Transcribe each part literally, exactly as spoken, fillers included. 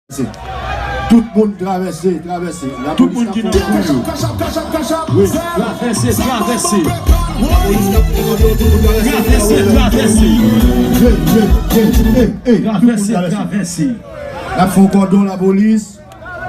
Tout moun travèse, travèse. Lapolis ap fè kou yo. Wi. Travèse, travèse. Lapolis ap fè kou yo, tout moun travèse. Travèse, travèse. Travèse, travèse. N ap fè yon kòdon lapolis.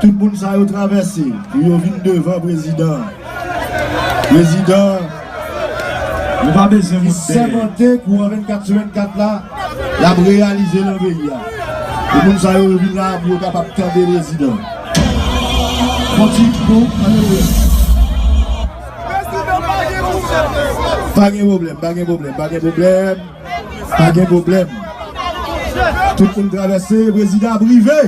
Tout moun sa yo travèse pou yo vin devan prezidan. Prezidan. Nou pa bezwen ki moute. Sèmante kouran vennkat sou vennkat la, l ap reyalize nan peyi a. E moun sa yo vin la pou yo kapab tande prezidan. Fon ti pou, pa gen pwoblèm. Pa gen pwoblèm, pa gen pwoblèm, pa gen pwoblèm. Pa gen pwoblèm. Tout moun travèse, prezidan ap rive.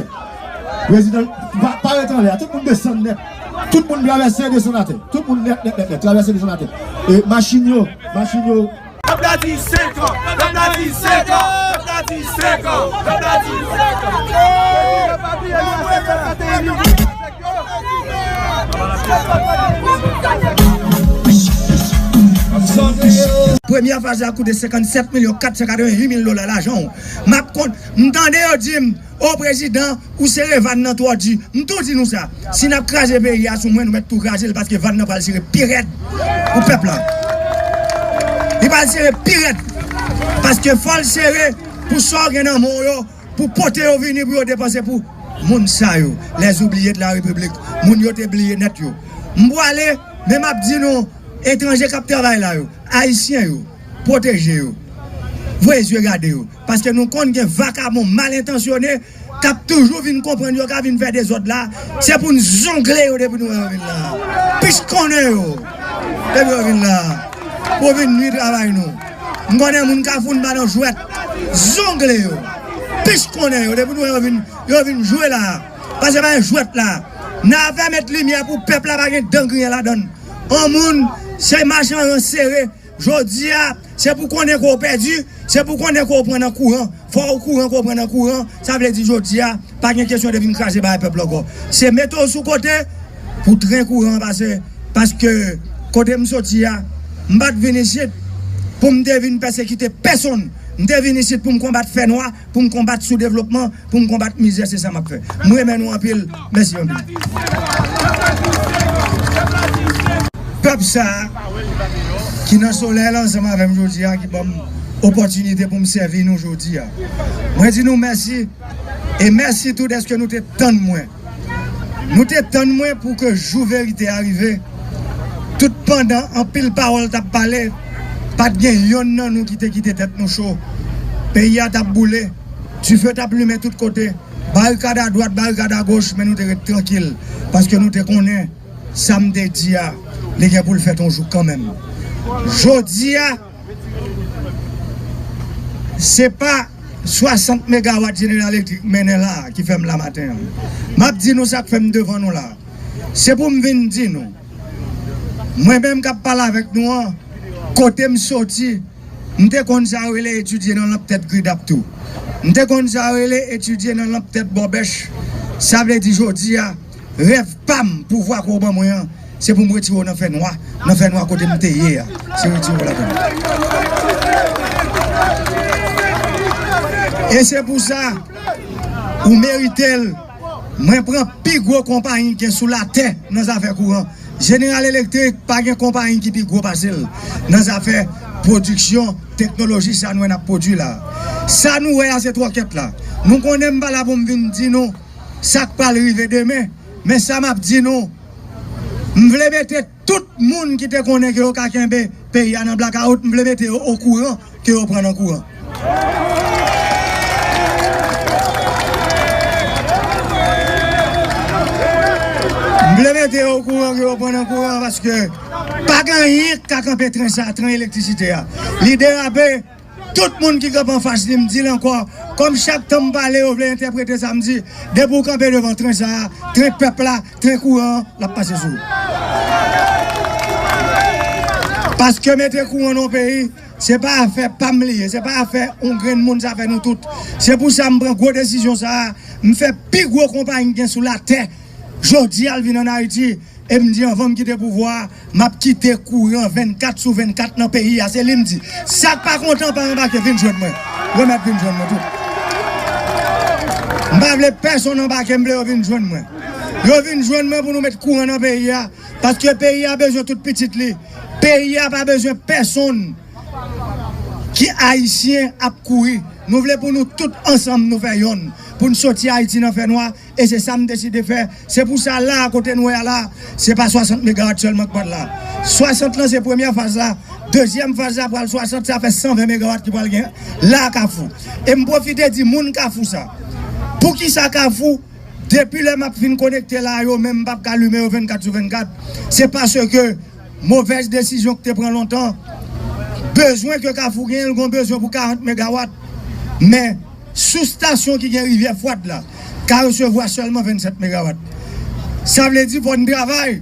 Prezidan, pa, pa ret anlè a. Tout moun desann nèt. Tout moun travèse, desann atè. Tout moun nèt, nèt, nèt, nèt. Travèse, desann atè. E machin yo, machin yo. Pèp la di senk an! Pèp la di senk an! Pèp la di senk an! Pèp la di senk an! Premyè faz la koute senkannsèt milyon kat san katrevenhuit mil dola lajan w. M ap kont, m tande yo di m, o prezidan, ou sere vàn nan twò di. M tou di nou sa. Si n ap kraze peyi a sou mwen, nou mèt tou kraze l paske vàn nan pral sere pi rèd pou pèp la. Li pral sere pi rèd. Paske fò l sere pou sa w gen nan men w yo, pou pote yo vini, pou yo depanse pou moun sa yo, les oubliés de la République, moun yo te bliye nèt yo. M pwale, men m ap di nou, etranje k ap travay la yo, ayisyen yo, pwoteje yo, voye zye gade yo, paske nou konn gen vakabon mal entansyone k ap toujou vin konprann yo ka vin fè dezòd la, se pou n zongle yo depi nou wè yo vin la. Pis konnen yo, depi yo vin la, pou vin nwi travay nou. M konnen moun Kafou n ba nan jwèt, zongle yo. Pis konnen yo, depi nou wè yo vin, yo vin jwe la. Paske pa gen jwèt la. N a fè met limyè pou pèp la pa gen dan griyen ladan l. On moun, se machan ran sere. Jodi a, se pou konnen ke w pèdi, se pou konnen ke w pran nan kouran. Fò w kouran, ke w pran nan kouran. Sa vle di jodi a, pa gen kesyon de vin kraze bagay pèp la ankò. Se mete w sou kote pou tren kouran an pase. Paske kote m soti a, m pa t vin isit pou m te vin pèsekite pèsonn. M te vin isit pou m konbat fènwa, pou m konbat soudevlopman, pou m konbat mizè, se sa m ap fè. M renmen nou anpil. Mèsi anpil. Pèp sa a ki nan solèy la ansanm avè m jodi a, ki ban m opòtinite pou m sèvi nou jodi a. Mwen di nou mèsi, e mèsi tou dèske nou te tann mwen. Nou te tann mwen pou ke jou verite a rive. Tout pandan anpil pawòl t ap pale, pa t gen yonn nan nou ki te kite tèt nou cho. Peyi a t ap boule, dife t ap limen tout kote, barikad a dwat, barikad a goch, men nou te ret trankil, paske nou te konnen sa m te di a, li gen pou l fèt yon jou kanmenm. Jodi a, se pa swasant megawat General Electric mennen la a ki fè m la maten an. M ap di nou sa k fè m devan nou la a. Se pou m vin di nou, mwen menm k ap pale avèk nou an, kote m soti, m te konn sa yo rele etidye nan lanp tèt gridap tou. M te konn sa yo rele etidye nan lanp tèt bòbèch. Sa vle di jodi a, rèv pa m, pouvwa ke w ban mwen an, se pou m retire w nan fènwa, nan fènwa kote m te ye a. Se retire w ladan l. E se pou sa, ou merite l. Mwen pran pi gwo konpayi ki gen sou latè nan zafè kouran. General Electric pa gen konpayi ki pi gwo pase l nan zafè pwodiksyon teknoloji sa nou wè n ap pwodui la. Sa nou wè a se twòkèt la. Nou konnen m pa la pou m vin di nou sa k pral rive demen, men sa m ap di nou, m vle mete tout moun ki te konnen ke yo ka kenbe peyi a nan blakawout, m vle mete yo okouran ke yo pran nan kouran. M vle mete yo okouran ke yo pran nan kouran paske pa gen anyen ki ka kanpe tren sa, tren elektrisite a. Li derape, tout moun ki kanpe anfas li, m di l ankò, kòm chak tan m pale, yo vle entèprete sa m di, depi w kanpe devan tren sa a, tren pèp la, tren kouran an, l ap pase sou ou. Paske mete kouran nan yon peyi, se pa afè pa m li ye, se pa afè yon grenn moun, se afè nou tout. Se pou sa m pran gwo desizyon sa a, m fè pi gwo konpayi ki gen sou latè jodi a l vin ann Ayiti, e m di anvan m kite pouvwa a, m ap kite kouran vennkat sou vennkat nan peyi a, se li m di. Sa k pa kontan pa anbake, vin jwenn mwen. Remèt vin jwenn mwen tou. M pa pa vle pèsonn anbake, m vle yo vin jwenn mwen. Yo vin jwenn mwen pou nou met kouran nan peyi a, paske peyi a bezwen tout pitit li. Peyi a pa bezwen pèsonn ki ayisyen ap kouri. Nou vle pou nou tout ansanm nou fè yonn, pou n soti Ayiti nan fènwa. E se sa m deside fè. Se pou sa la, kote nou ye a la, se pa swasant megawat sèlman k pral la. Swasant lan se premyè faz la. Dezyèm faz la pral swasant, sa fè san ven megawat ki pral gen la Kafou. E m pwofite di moun Kafou sa. Poukisa Kafou, depi lè m ap fin konekte la, yo menm m p ap ka limen yo vennkat sou vennkat? Se paske movèz desizyon ki te pran lontan. Bezwen ke Kafou genyen, l gen bezwen pou karant megawat. Men, sou stasyon ki gen Rivyè Fwad la, ka resevwa sèlman vennsèt megawat. Sa vle di fò n travay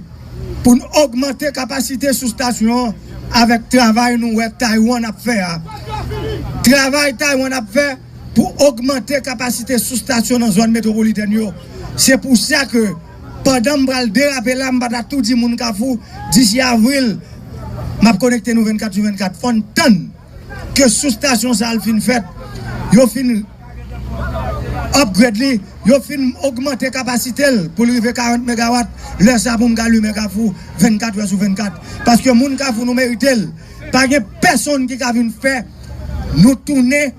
pou n ogmante kapasite sou stasyon an avèk travay nou wè Taiwan ap fè a. Travay Taiwan ap fè pou ogmante kapasite sou stasyon nan zòn metwopolitèn yo. Se pou sa ke pandan m pral derape la, m pa ta tou di moun Kafou, disi avril, m ap konekte nou vennkat sou vennkat. Fò n tann ke sou stasyon sa a l fin fèt, yo fin upgrade li, yo fin ogmante kapasite l pou l rive karant megawat, lè sa pou m ka limen Kafou vennkat è sou vennkat. Paske moun Kafou nou merite l. Pa gen pèsonn ki ka vin fè nou tounen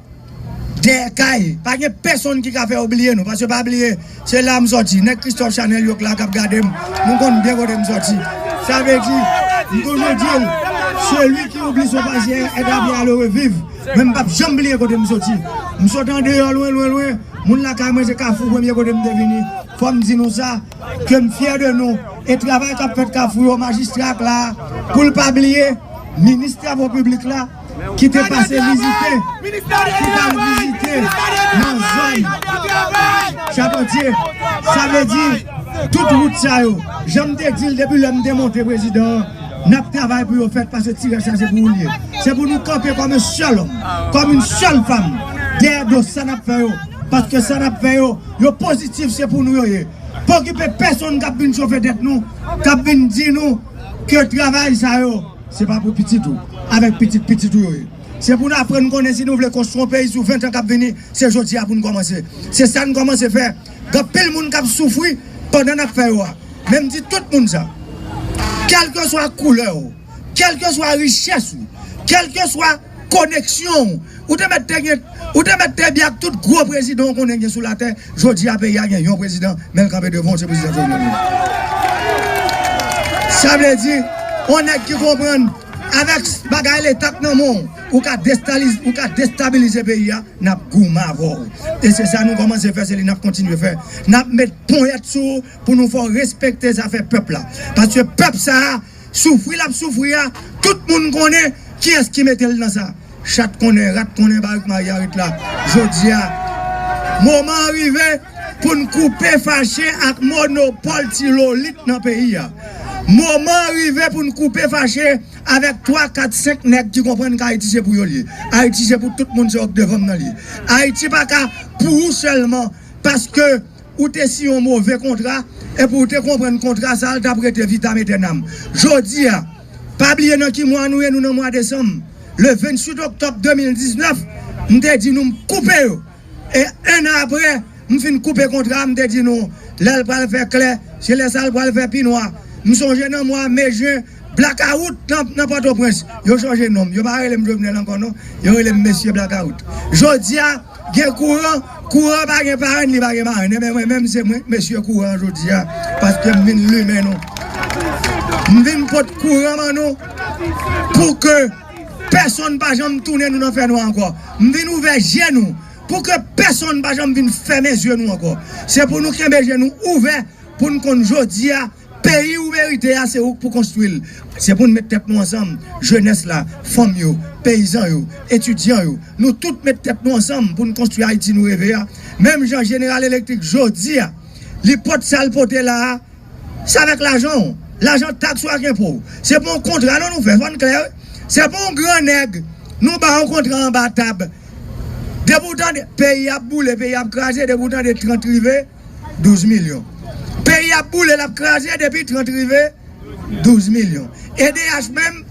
dèyè kay. Pa gen pèsonn ki ka fè yo bliye nou. Paske pa bliye, se la m sòti. Nèg Christophe Chanel yo k la k ap gade m. Nou konn byen kote m sòti. Sa vle di, m toujou di l, celui qui oublie son passé est appelé à le revivre. Men m p ap janm bliye kote m soti. M sot andeyò lwen, lwen, lwen. Moun lakay mwen se Kafou premye kote m te vini. Fò m di nou sa, ke m fyè de nou. E travay k ap fèt Kafou yo, majistra k la, pou l pa bliye, minis travo piblik la, ki te pase vizite, ki t al vizite nan zòn Chapantye. Sa vle di, tout wout sa yo, jan m te di l depi lè m te monte prezidan an, n ap travay pou yo fèt, paske tiraj sa se pou ou l ye. Se pou nou kanpe kòm yon sèl òm, kòm yon sèl fanm, dèyè do sa n ap fè yo. Paske sa n ap fè yo, yo pozitif, se pou nou yo ye. Pa okipe pèsonn k ap vin chofe tèt nou, k ap vin di nou ke travay sa yo, se pa pou pitit ou, avèk pitit pitit ou yo ye. Se pou n aprann konnen si nou vle konstwi yon peyi sou ven tan k ap vini, se jodi a pou n kòmanse. Se sa n kòmanse fè. Gen anpil moun k ap soufri pandan n ap fè yo a. Men m di tout moun sa. Kèlkeswa koulè w, kèlkeswa richès ou, kèlkeswa koneksyon w, ou te mèt te gen, ou te mèt te byen ak tout gwo prezidan w konnen gen sou latè. Jodi a, peyi a gen yon prezidan, men l kanpe devan w, se prezidan Jovenel Moïse. Sa vle di, yon nèg ki konprann, avèk bagay Leta k nan men w, ou ka destaliz-, ou ka destabilize peyi a, n ap goumen avè w. E se sa nou kòmanse fè, se li n ap kontinye fè. N ap met ponyèt sou ou pou nou fè w respekte zafè pèp la. Paske pèp sa a, soufri l ap soufri a, tout moun konnen kiyès ki mete l nan sa. Chat konnen, rat konnen, barik mayarit la. Jodi a, moman an rive pou n koupe fache ak monopòl ti lolit nan peyi a. Moman an rive pou n koupe fache avèk twa, kat, senk nèg ki konprann ke Ayiti se pou yo l ye. Ayiti se pou tout moun, se yo k devan m nan l ye. Ayiti pa ka pou ou sèlman, paske ou te siyen yon move kontra, epi ou te konpran kontra sa a, l t ap rete vitam aeternam. Jodi a, pa bliye nan ki mwa nou ye, nou nan mwa desanm. Le venntuit oktòb de mil diznèf, m te di nou m koupe yo. E en an apre, m fin koupe kontra a, m te di nou, lè l pral fè klè, se lè sa a l pral fè pi nwa. M sonje nan mwa me, jen, blakawout nan, nan Pòtoprens. Yo chanje non m. Yo pa rele m Jovenel ankò non. Yo rele m Mesye Blakawout. Jodi a, gen kouran, kouran pa gen parenn, li pa gen marenn. Enben, mwen menm, se mwen k Mesye Kouran jodi a, paske m vin limen nou. M vin pot kouran ban nou pou ke pèsonn pa janm tounen nou nan fènwa ankò. M vin ouvè je nou pou ke pèsonn pa janm vin fèmen zye nou ankò. Se pou nou kenbe je nou ouvè, pou n konn jodi a, peyi ou merite a, se ou k pou konstwi l. Se pou n met tèt nou ansanm, jenès la, fanm yo, peyizan yo, etidyan yo. Nou tout met tèt nou ansanm pou n konstwi Ayiti nou reve a. Menm jan Jeneral Elektrik jodi a, li pote sa l pote la a, se avèk lajan w. Lajan taks ou ak enpo w. Se pa yon kontra non nou fè, fò n klè wi. Se pa yon gran nèg nou ba yon kontra anba tab. Depi w tande peyi ap boule, peyi ap kraze, depi w tande trant rive, douz milyon. Peyi ap boule, l ap kraze depi trant rive douz milyon. E D H menm,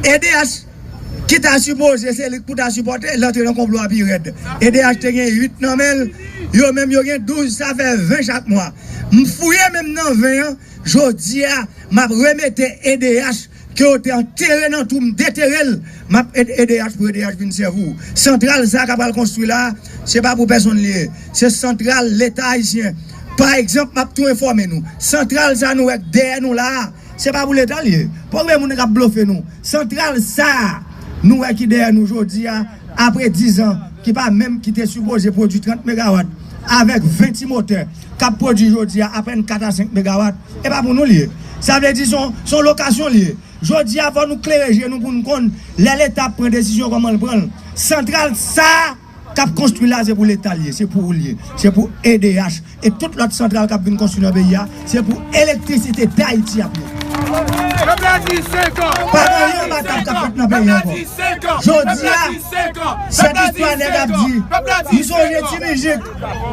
E D H ki ta sipoze se li k pou ta sipòte, l antre nan konplo a pi rèd. E D H te gen uit nan men l, Yo menm yo gen douz, sa fè ven chak mwa. M fouye menm nan ven an, jodi a, m ap remete E D H ke yo te antere nan twou, m detere l, m ap ede E D H pou E D H vin sèvi w. Santral sa k ap pral konstwi la, se pa pou pèsonn li ye. Se santral Leta ayisyen. Pa egzanp, m ap tou enfòme nou. Santral sa nou wè k dèyè nou la a, se pa pou Leta l ye. Poko gen moun k ap blofe nou. Santral sa a, nou wè ki dèyè nou jodi a, apre diz an, ki pa menm ki te sipoze pwodui trant megawat, avèk ven ti motè, k ap pwodui jodi a apèn kat a senk megawat, e pa pou nou l ye. Sa vle di se yon, se yon lokasyon l ye. Jodi a, fò nou klere je nou pou n konn, lè Leta ap pran desizyon, kòman l pran l. Santral sa a k ap konstwi la, se pou Leta l ye, se pou ou l ye, se pou E D H. E tout lòt santral k ap vin konstwi nan peyi a, se pou Elektrisite Dayiti ap ye. Pèp la di senk an! Pa gen anyen anba tab k ap fèt nan peyi a ankò. Jodi a, sèt istwa nèg ap di, m sonje ti mizik,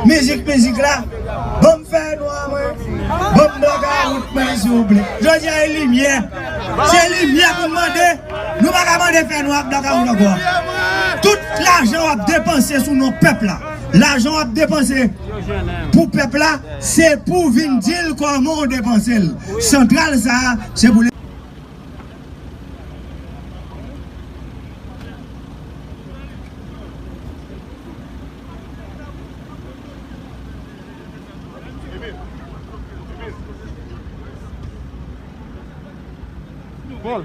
mizik, mizik la. Ban m fè nwa mwen, ban m blakawout mwen, silvouplè. Jodi a, e limyè. Se limyè pou n mande. Nou pa ka mande fè nwa ak blakawout ankò. Tout lajan w ap depanse sou non pèp la, lajan w ap depanse pou pèp la, se pou vin di l kòman w depanse l. Santral sa a, se pou Bon.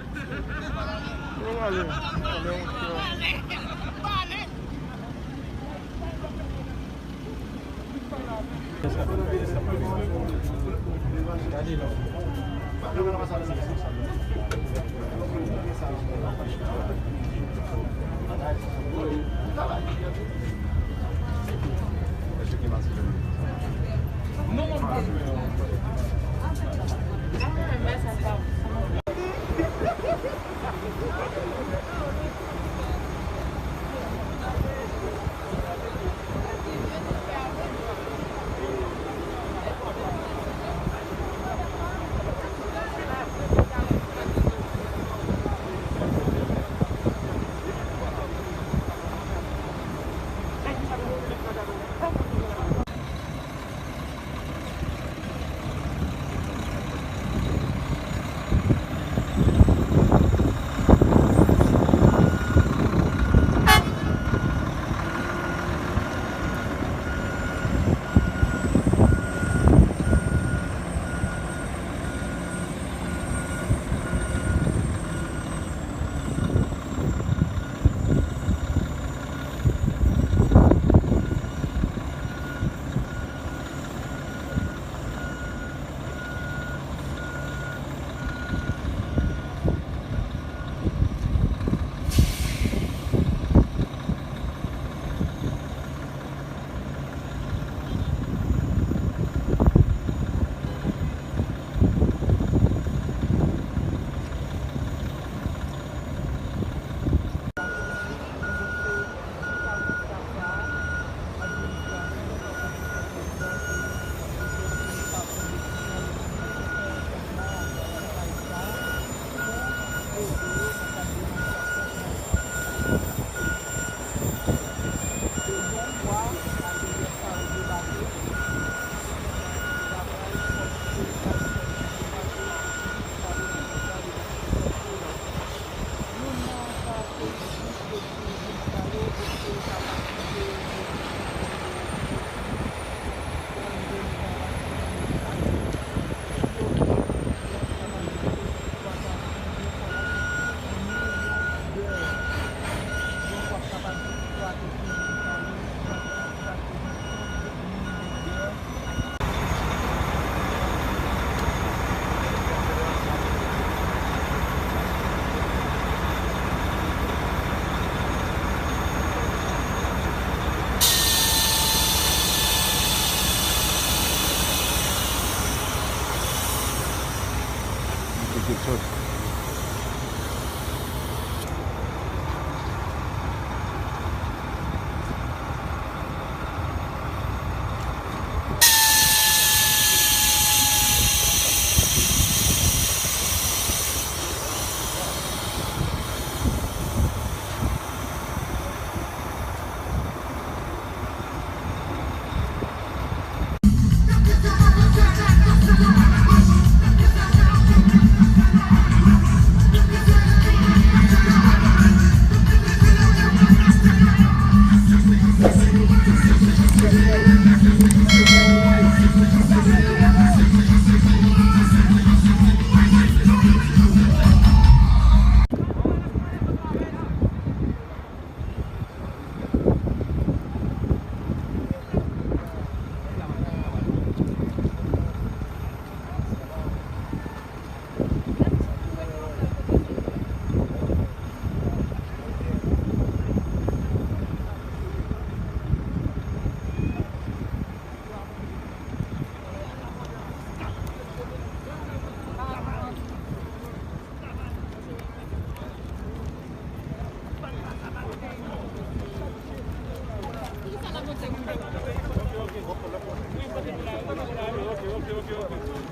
Ah,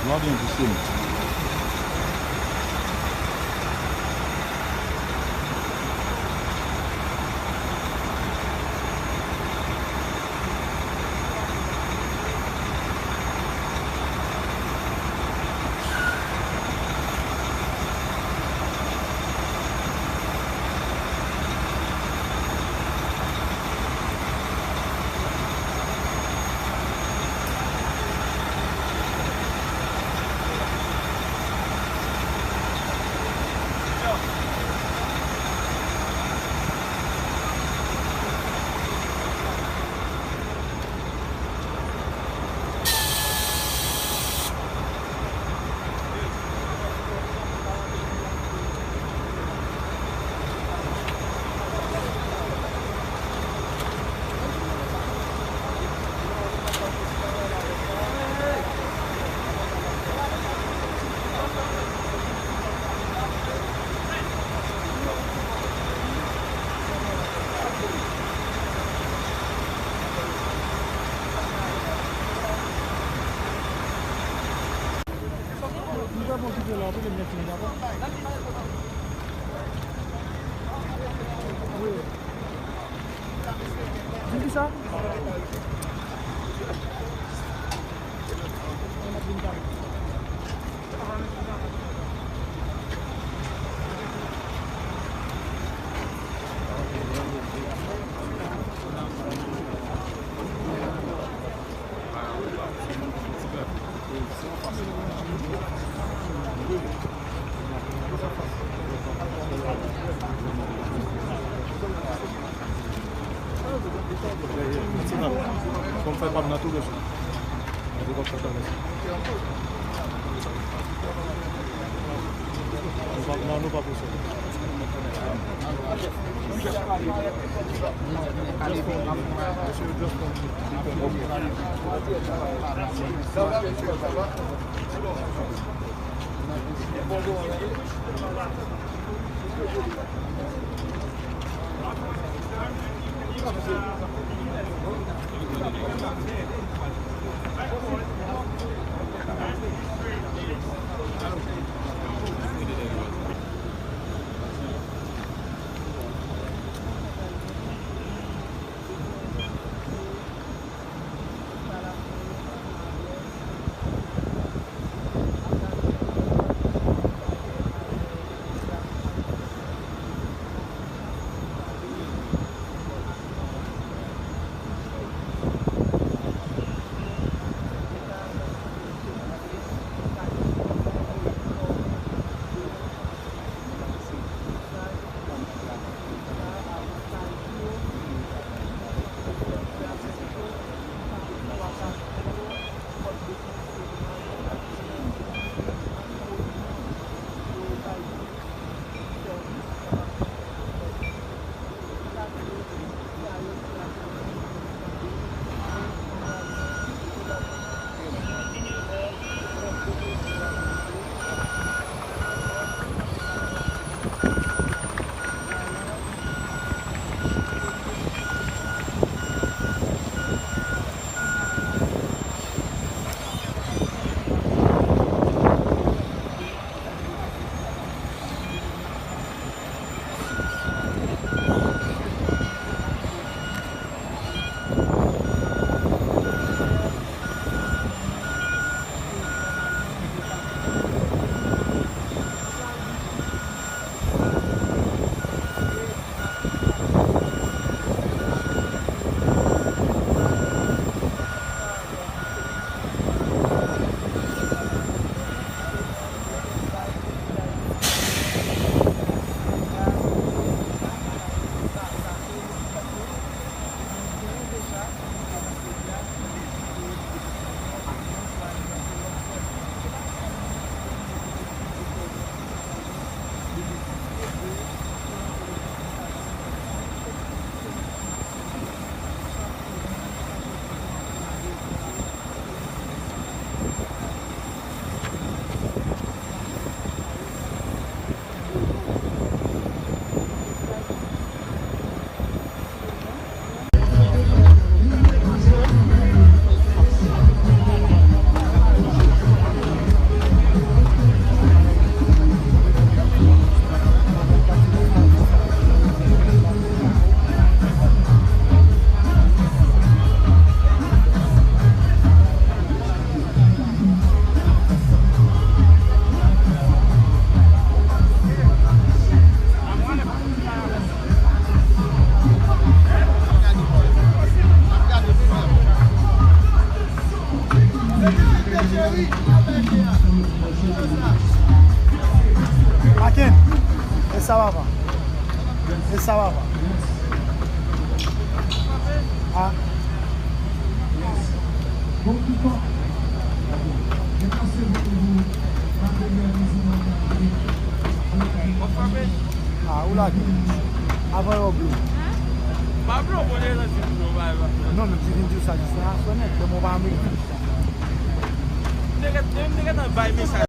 jwa byen pou se m. Fò m fè pa m nan tou, mesye. Mwen te konn sa tanmen. Nou pa, non, nou pa pou sa. Just for me. Mesye, just for me. Sa papa. E sa papa. Ah. Ah, ou lage. Avan yo blo. Pa blo, bon, e nan ti blo, bay, bay. Non, men ti vin di sa jis la, sonè. Demen w pa Ameriken. M te gen, m te gen tan bay mesaj.